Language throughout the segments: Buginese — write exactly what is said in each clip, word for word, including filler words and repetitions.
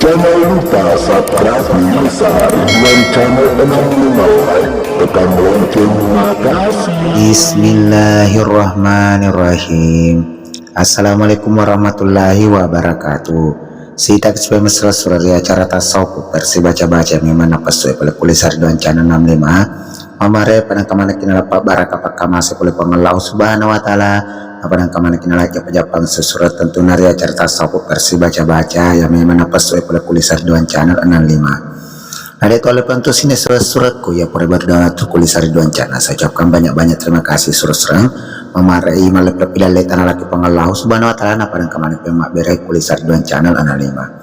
Jangan lupa subscribe Lisa Ridwan Channel enam lima, tekan lonceng. Makasih. Bismillahirrahmanirrahim. Assalamualaikum warahmatullahi wabarakatuh. Sita kispe mesra surari acara tasawuf versi baca-baca memang napasue pole kuli Sariduan Channel enam lima. Mamare padang kamana kina lappa baraka pakkamase pole Puang Allah Subhanahu wa Ta'ala. Padang kamana kina lajja pajappang sesurat tentu nari acara tasawuf versi baca-baca ya memang napasue pole kuli Sariduan Channel enam lima. Ada itu oleh pentu sini surat-suratku ya pura batu dalam tu kuli Sariduan Channel. Saya ucapkan banyak-banyak terima kasih surat serang. Mamarai malep-lep dalle tanah laki Puang Allah Subhanahu wa Ta'ala na padang kamana pe mabbere kuli Sariduan Channel enam lima.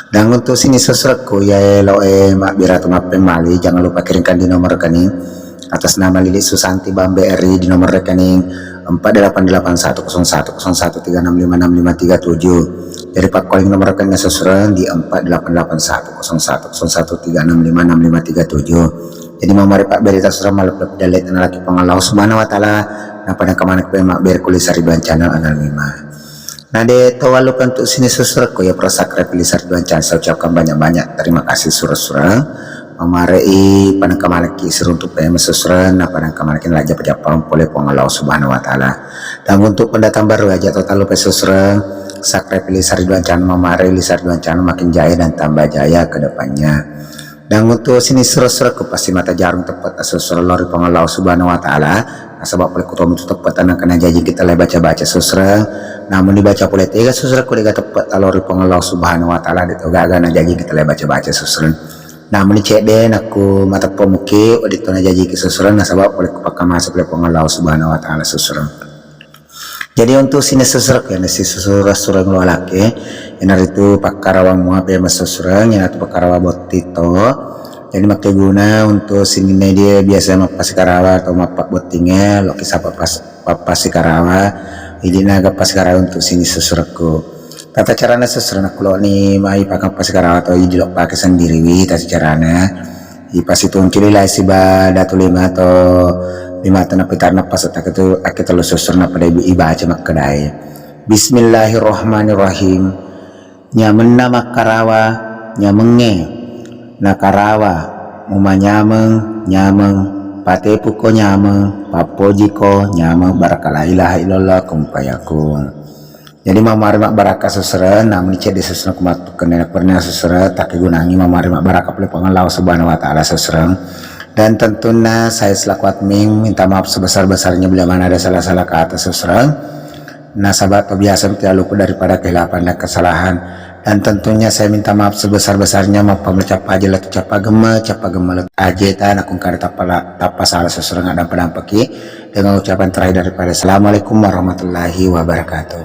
Dan untuk sini sesuratku ya elo e mabbere atau mappemali, jangan lupa kirimkan di nomor rekening atas nama Lili Susanti Bambe R I di nomor rekening empat delapan delapan satu kosong satu kosong satu tiga enam lima enam lima tiga tujuh. Jadi pakkuling nomor rekening sesurat di empat delapan delapan satu kosong satu kosong satu tiga enam lima enam lima tiga tujuh. Jadi mamare pabbere tasura malep-lep dalle tanah laki Puang Allah Subhanahu wa Ta'ala. Napa nangka maneng pe mabbere kuli Sariduan Channel enam lima. Nah, de to walu pentu sini sesuratku ya pro subscribe kuli Sariduan Channel. Saya ucapkan banyak-banyak terima kasih sura-sura. Mamarei panengka maleki siruntu pe sesurat, napa nangka maleki lajja pajappang pole Puang Allah Subhanahu wa Ta'ala. Dan untuk pendatang baru aja total lupa sesurat, subscribe kuli Sariduan Channel, mamarei kuli Sariduan Channel makin jaya dan tambah jaya ke depannya. Dan untuk sini sura-suraku pasti mata jarung teppet sura-sura lao ri Puang Allah Subhanahu wa Ta'ala. Nasaba pole kutomi tu teppet tanang kena jaji kita lai baca-baca sura-sura. Namun dibaca pole tega sura-suraku dega teppet lao ri Puang Allah Subhanahu wa Ta'ala, de to gaga na jaji kita lai baca-baca sura-sura. Namun cedde nakku mateppe muki, wedding to na jaji ki sura-sura, nasaba pole kupakkamase pole Puang Allah Subhanahu wa Ta'ala sura-sura. Jadi untuk sini sesurat ya, nasi sesurat surang lo alake, iyanaritu pakkarawang mua pe messesurang, iyanaritu pakkarawa botting to. Jadi makkeguna untuk sini media biasa mappasikarawa atau mappabbottinge, loki sapa pas, pappasikarawa, idi naga pasikarawa untuk sini sesuratku. Tata carana sesurat nakkuloni mai pakang pasikarawa atau idi lo pake sendiriwi tata carana. Ipasitunculi lai siba datu lima to lima to napitar napasetta ketu akke tellu susur napada ibu ibaca makkedae. Bismillahirrahmanirrahim. Nyamenna makkarawa, nyamengnge nakarawa, mumanyameng, nyameng, patepuko nyameng, pappojiko nyameng, baraka la ilaha illallah kun fayakun. Jadi mamari mabbarakka sesereng, namun cedde sesereng kumattu kennena pernah sesereng, takkegunangi mamari mabbarakka pole Puang Allah Subhanahu wa Ta'ala sesereng. Dan tentunya saya selaku admin minta maaf sebesar-besarnya bila mana ada salah-salah kata sesereng. Nasaba to biasa mesti aluku daripada kehilapan dan kesalahan. Dan tentunya saya minta maaf sebesar-besarnya, mappa mecappa aja letu cappa gemme, cappa gemme letu aja ta nakung kada tappa la-, tappa salah sesereng dan padampeki dengan ucapan terakhir daripada Assalamualaikum warahmatullahi wabarakatuh.